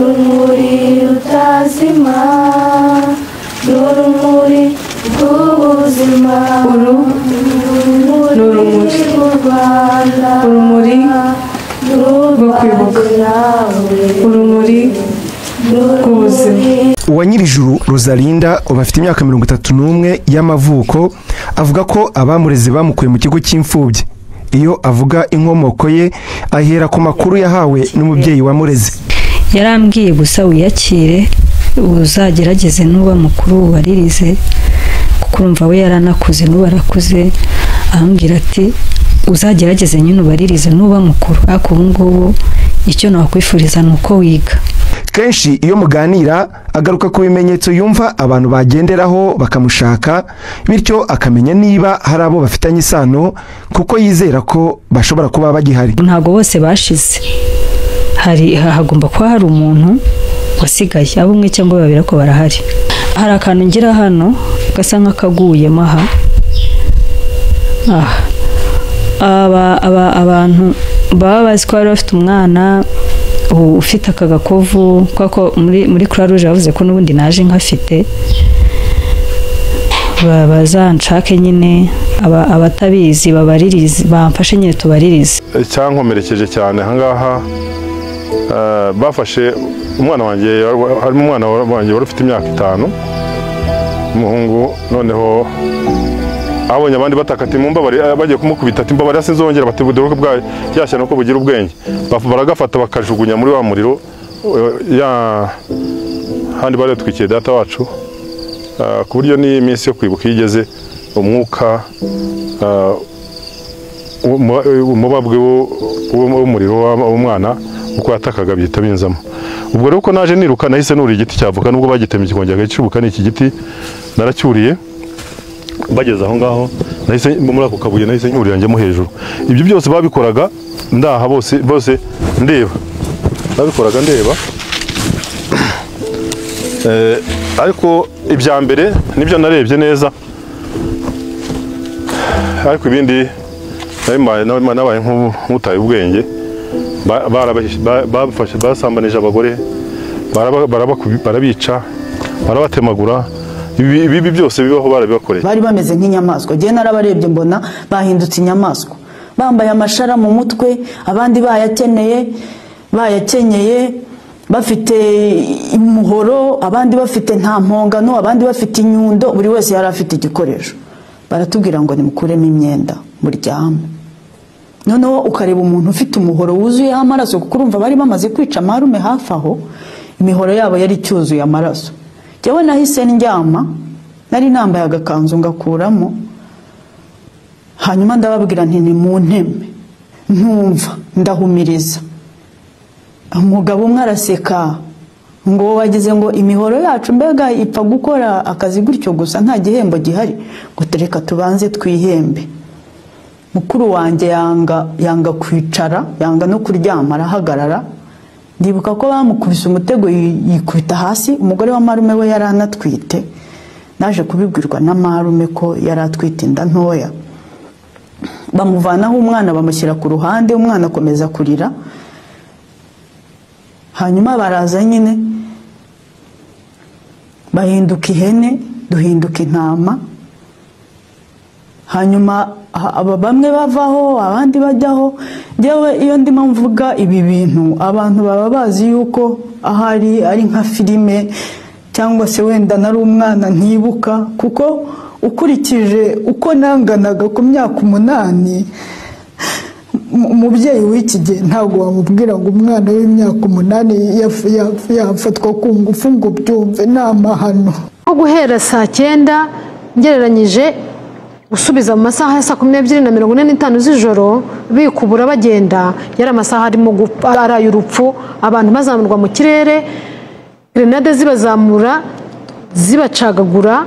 Urumuri rutazima, n'urumuri rw'ubuzima. Uru ni urumuri, urumuri rwo kwibuka, urumuri rw'ubuzima. Uwa Nyirijuru Rosalinda ubu afite imyaka 31 y'amavuko, avuga ko abamureze bamukuye mu kigo cy'imfubyi. Iyo avuga inkomoko ye ahera ku makuru yahawe n'umubyeyi wamureze. Yarambwiye gusa wiyakire, uzagerageze nuba mukuru ubaririze, kuko urumva we yaranakuze n'ubu arakuze. Arambwira ati uzagerageze nyine ubaririze nuba mukuru, ariko ubu ngubu icyo nakwifuriza ni uko wiga. Kenshi iyo muganira agaruka ku bimenyetso yumva abantu bagenderaho bakamushaka, bityo akamenya niba hari abo bafitanye isano, kuko yizera ko bashobora kuba bagihari. Ntabwo bose bashize, hari hagomba kuba hari umuntu wasigaye, abo umwe cyangwa babiri ariko barahari. Hari akantu ngira hano gasa nk'akaguyemo aha. Abantu baba bazi ko bari bafite umwana ufite aka gakovu, kuko muri Croix Rouge bavuze ko n'ubundi naje nkafite, bazanshake nyine, abatabizi babaririze, bamfashe nyine tubaririze. Icyankomerekeje cyane ahangaha, bafashe umwana wanjye, harimo umwana wanjye wari ufite imyaka 5 umuhungu, noneho abonye abandi bataka ati mumbabare, bagiye kumukubita ati mbabare sinzongera, bati buduruka bwa yashyana ko bugira ubwenge, baragafata bakajugunya muri wa muriro ya handi bari batwikiye data wacu, ku buryo ni iminsi yo kwibuka igeze umwuka umubabwe w'umuriro w'umwana uko yatakaga bihita binzamo. Ubwo rero ko naje niruka nahise nuri igiti cyavoka, nubwo bagitemye kikongera gicubuka n'iki giti naracyuriye. Bageze aho ngaho nahise muri ako kabuye nahise nyurira njyamo hejuru. Ibyo byose babikoraga ndaha bose bose ndeba, babikoraga ndeba. Ariko ibya mbere nibyo narebye neza, ariko ibindi nabaye nk'utaye ubwenge. Bafashe basambanije abagore, barabica, barabatemagura. Ibi byose bibaho barabibakoreye. Bari bameze nk'inyamaswa. Jye narabarebye mbona bahindutse inyamaswa, bambaye amashara mu mutwe, abandi bayakeneye bayakenyeye, bafite umuhoro, abandi bafite nta mpongano, abandi bafite inyundo, buri wese yari afite igikoresho. Baratubwira ngo nimukuremo imyenda muryame. Noneho ukareba umuntu ufite umuhoro wuzuyeho amaraso, kuko urumva bari bamaze kwica marume hafi aho, imihoro yabo yari cyuzuye amaraso. Jyewe nahise ndyama, nari nambaye agakanzu ngakuramo, hanyuma ndababwira nti ni mu nteme, ntumva ndahumiriza. Umugabo umwe araseka ngo wagize ngo imihoro yacu mbega ipfa gukora akazi gutyo gusa nta gihembo gihari, ngo tereka tubanze twihembe. Mukuru wanjye yanga kwicara, yanga no kuryama, arahagarara. Ndibuka ko bamukubise umutego yikubita hasi. Umugore wa marume we yari anatwite, naje kubibwirwa na marume ko yari atwite inda ntoya. Bamuvanaho umwana bamushyira ku ruhande, umwana akomeza kurira. Hanyuma baraza nyine bahinduka ihene, duhinduka intama. Hanyuma aba bamwe bavaho abandi bajyaho. Njyewe iyo ndimo mvuga ibi bintu abantu baba bazi yuko ahari ari nka filime, cyangwa se wenda nari umwana ntibuka, kuko ukurikije uko nanganaga ku myaka 8, umubyeyi w'iki gihe ntabwo wamubwira ngo umwana w'imyaka 8 yafatwa ku ngufu ngo byumve, ni amahano. Nko guhera saa 9 ngereranyije gusubiza mu masaha ya saa 12:45 z'ijoro bikubura bagenda, yari amasaha arimo araye urupfu, abantu bazamurwa mu kirere, grenade zibazamura zibacagagura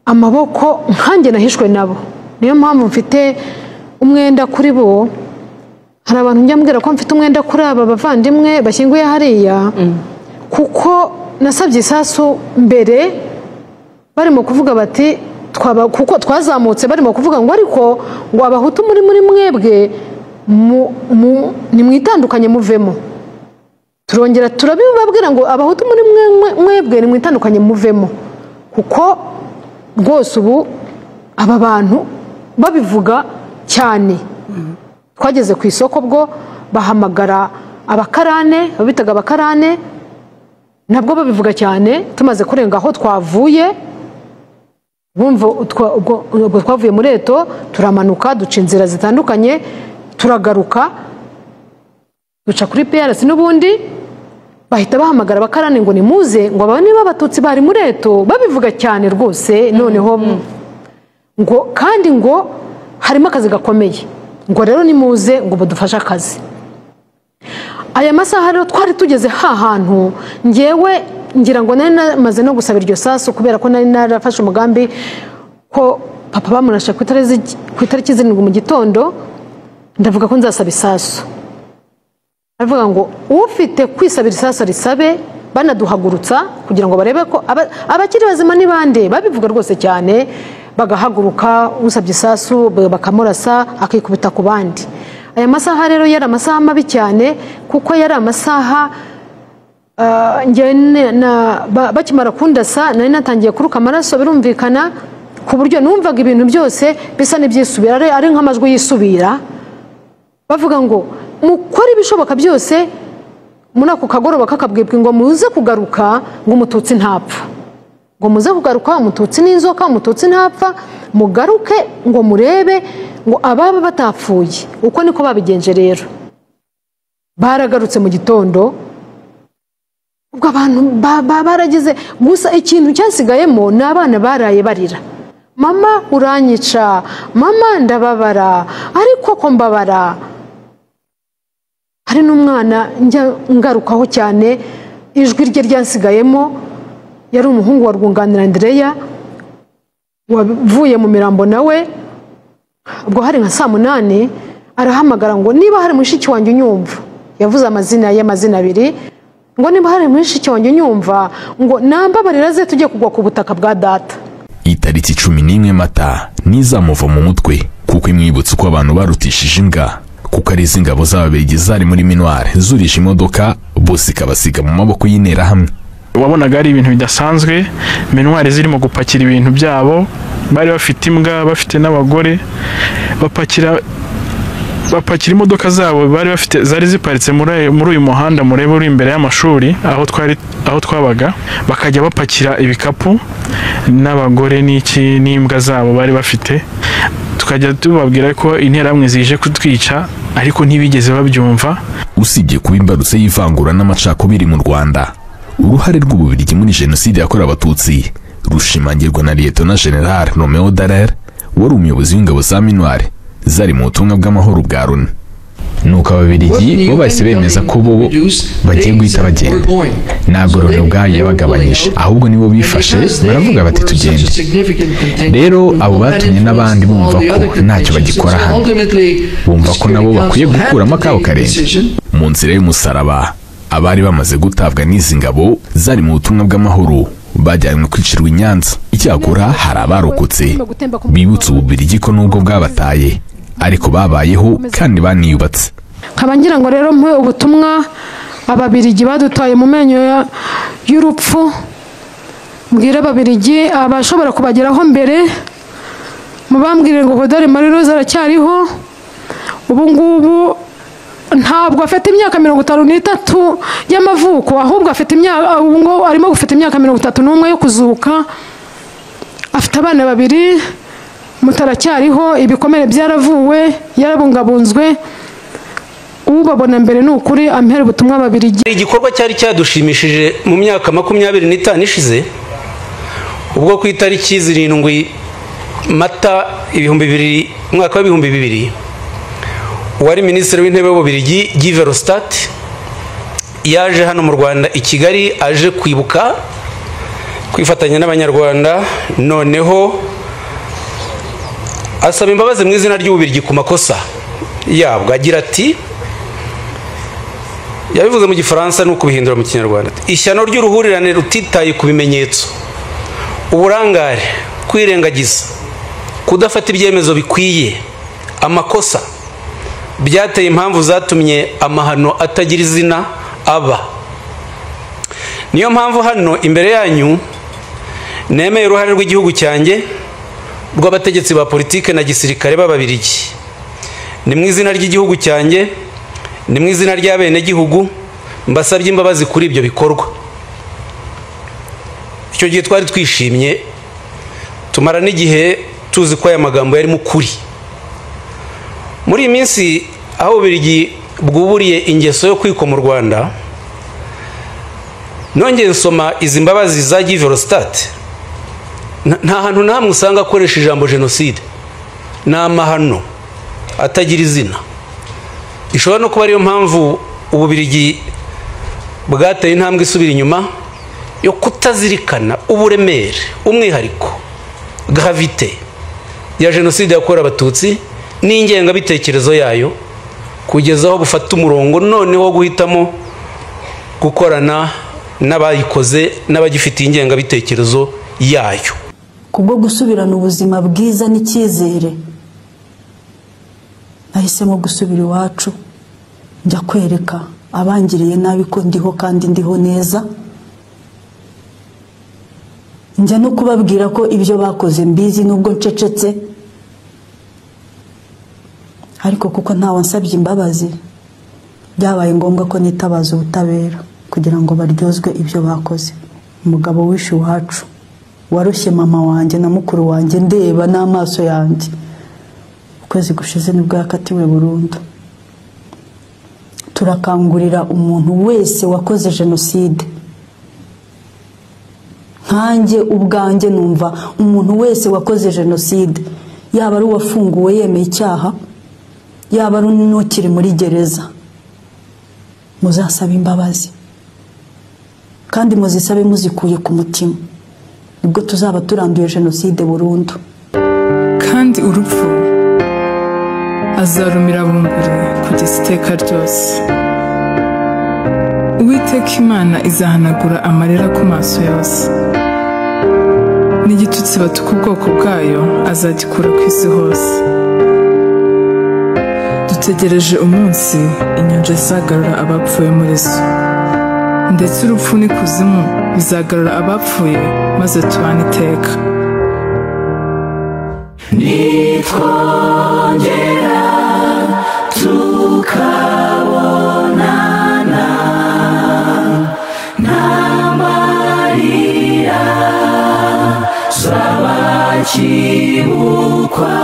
amaboko, nkanjye nahishwe nabo. Niyo mpamvu mfite umwenda kuri bo. Hari abantu njya mbwira ko mfite umwenda kuri aba bavandimwe bashyinguye hariya, kuko nasabye isasu mbere barimo kuvuga bati kuko twazamutse barimo kuvuga ngo ariko ngo abahutu muri mwebwe nimwitandukanye muvemo. Turongera turabibabwira ngo abahutu muri mwebwe ni mwitandukanye muvemo, kuko rwose ubu aba bantu babivuga cyane. Twageze ku isoko bwo bahamagara abakarane, babitaga abakarane, nabwo babivuga cyane. Tumaze kurenga aho twavuye, bumva ubwo twavuye muri Eto turamanuka duca inzira zitandukanye, turagaruka duca kuri PRC n'ubundi bahita bahamagara abakarane ngo nimuze, ngo aba niba abatutsi bari muri Eto babivuga cyane rwose. Noneho ngo kandi ngo harimo akazi gakomeye, ngo rero nimuze ngo badufashe akazi. Aya masaha rero twari tugeze ha hantu ngewe ngira ngo nari namaze no gusaba iryo sasu, kubera ko nari narafashe umugambi ko papa bamurashe ku itariki 7 mu gitondo, ndavuga ko nzasaba isasu. Aravuga ngo ufite kwisabira isasu risabe, banaduhagurutsa kugira ngo barebe ko abakiri bazima ni bande. Babivuga rwose cyane, bagahaguruka usabye isasu bakamurasa akikubita ku bandi. Aya masaha rero yari amasaha mabi cyane, kuko yari amasaha bakimara kundasa nari natangiye kuruka amaraso, birumvikana, ku buryo numvaga ibintu byose bisa n'ibyisubira, ari nk'amajwi yisubira. Bavuga ngo mukore ibishoboka byose muri ako kagoroba kakabwibwa ngo muze kugaruka, ngo umututsi ntapfa, ngo muze kugaruka, umututsi n'inzoka, umututsi ntapfa, mugaruke ngo murebe ngo ababa batapfuye. Uko niko babigenje rero. Baragarutse mu gitondo, ubwo abantu barageze. Gusa ikintu cyasigayemo ni abana baraye barira, mama uranyica, mama ndababara, ariko ko mbabara. Hari n'umwana njya ngarukaho cyane, ijwi rye ryansigayemo, yari umuhungu wa Rwunganira Andreya wavuye mu mirambo nawe. Ubwo hari nka saa 8 arahamagara ngo niba hari mushiki wanjye unyumva, yavuze amazina ye, amazina abiri, ngo niba hari mushiki wanjye unyumva ngo nambabarira ze tujye kugwa ku butaka bwa data. Itariki 11 Mata nizamuva mu mutwe, kuko imwibutsa uko abantu barutishije imbwa, kuko ari iz'ingabo z'Ababiligi zari muri Minuar zurisha imodoka bose ikabasiga mu maboko y'interahamwe. Wabonaga ari ibintu bidasanzwe, Minuar zirimo gupakira ibintu byabo, bari bafite imbwa, bafite n'abagore, bapakira imodoka zabo bari bafite, zari ziparitse muri uyu muhanda murebe uri imbere y'amashuri aho twabaga, bakajya bapakira ibikapu n'abagore n'iki n'imbwa zabo bari bafite. Tukajya tubabwira ko interahamwe zije kutwica, ariko ntibigeze babyumva. Usibye kuba imbarutso y'ivangura n'amacakubiri mu Rwanda, uruhare rw'Ububiligi muri jenoside yakorewe Abatutsi rushimangirwa na Lieutenant General Romeo Dallaire, wari umuyobozi w'ingabo za Minuar zari mu butumwa bw'amahoro bwa Loni. Nuko Ababiligi bo bahise bemeza ko bo bagiye guhita bagenda, ntabwo Loni ubwayo yabagabanyije, ahubwo nibo bifashe baravuga bati tugende. Rero abo batumye n'abandi bumva ko ntacyo bagikora hano, bumva ko nabo bakwiye gukuramo akabo karenge. Mu nzira y'umusaraba, abari bamaze gutabwa n'izi ngabo zari mu butumwa bw'amahoro bajyanywe kwicirwa i Nyanza. Icyakora hari abarokotse bibutse Ububiligi ko nubwo bwabataye ariko babayeho kandi baniyubatse. Nkaba ngira ngo rero mpe ubutumwa Ababiligi badutaye mu menyo y'urupfu, mbwira Ababiligi abashobora kubageraho mbere, mubambwire ngo Hodari Marie Rose aracyariho ubu ngubu, ntabwo afite imyaka 53 y'amavuko, ahubwo afite imyaka, ubu ngo arimo gufite imyaka 31 yo kuzuka. Afite abana babiri, mutaracyariho, ibikomere byaravuwe, yarabungabunzwe. Ubabona mbere ni ukuri ampera ubutumwa Ababiligi. Igikorwa cyari cyadushimishije mu myaka 25 ishize, ubwo ku itariki 7 Mata 2000 umwaka wa 2000, wari minisitiri w'intebe w'Ububiligi Guy Verhofstadt yaje hano mu Rwanda i Kigali, aje kwibuka kwifatanya n'Abanyarwanda, noneho asaba imbabazi mu izina ry'Ububiligi ku makosa yabwo, agira ati, yabivuze mu Gifaransa no kubihindura mu Kinyarwanda, ishyano ry'uruhurirane rutitaye ku bimenyetso, uburangare, kwirengagiza, kudafata ibyemezo bikwiye, amakosa byateye impamvu zatumye amahano atagira izina aba. Niyo mpamvu hano imbere yanyu nemeye uruhare rw'igihugu cyanjye, rw'abategetsi ba politike na gisirikare b'Ababirigi. Ni mu izina ry'igihugu cyanjye, ni mu izina ry'abenegihugu, mbasabye imbabazi kuri ibyo bikorwa. Icyo gihe twari twishimye, tumara n'igihe tuzi ko aya magambo yarimo ukuri. Muri iyi minsi aho Ububiligi bwuburiye ingeso yo kwikoma u Rwanda, nongeye nsoma izi mbabazi za Guy Verhofstadt, nta hantu na hamwe usanga akoresha ijambo jenoside. Ni amahano atagira izina. Ishobora no kuba ariyo mpamvu Ububiligi bwateye intambwe isubira inyuma yo kutazirikana uburemere, umwihariko, gravité ya jenoside yakorewe Abatutsi n'ingengabitekerezo yayo, kugeza aho bufata umurongo noneho wo guhitamo gukorana n'abayikoze n'abagifitiye ingengabitekerezo yayo. Kubwo gusubirana ubuzima bwiza n'icyizere, nahisemo gusubira iwacu, njya kwereka abangiriye nabi ko ndiho kandi ndiho neza, njya no kubabwira ko ibyo bakoze mbizi nubwo ncecetse, ariko kuko ntawe nsabye imbabazi, byabaye ngombwa ko nitabaza ubutabera kugira ngo baryozwe ibyo bakoze. Umugabo wishe iwacu warushye mama wanjye na mukuru wanjye ndeba n'amaso yanjye, ukwezi gushize nibwo yakatiwe burundu. Turakangurira umuntu wese wakoze jenoside, nkanjye ubwanjye numva umuntu wese wakoze jenoside, yaba ari uwafunguwe yemeye icyaha, yaba ari n'ukiri muri gereza, muzasaba imbabazi kandi muzisabe muzikuye ku mutima, nibwo tuzaba turanduye jenoside burundu. Kandi urupfu azarumira bumburi kugeza iteka ryose. Uwiteka Imana izahanagura amarira ku maso yose, n'igitutsi batuka ubwoko bwayo azagikura ku isi hose. Dutegereje umunsi inyanja izagarura abapfuye muri zo, ndetse urupfu n'ikuzimu bizagarura abapfuye, maze tubane iteka. Nitwongera tukabonana, nta marira z'abakibukwa.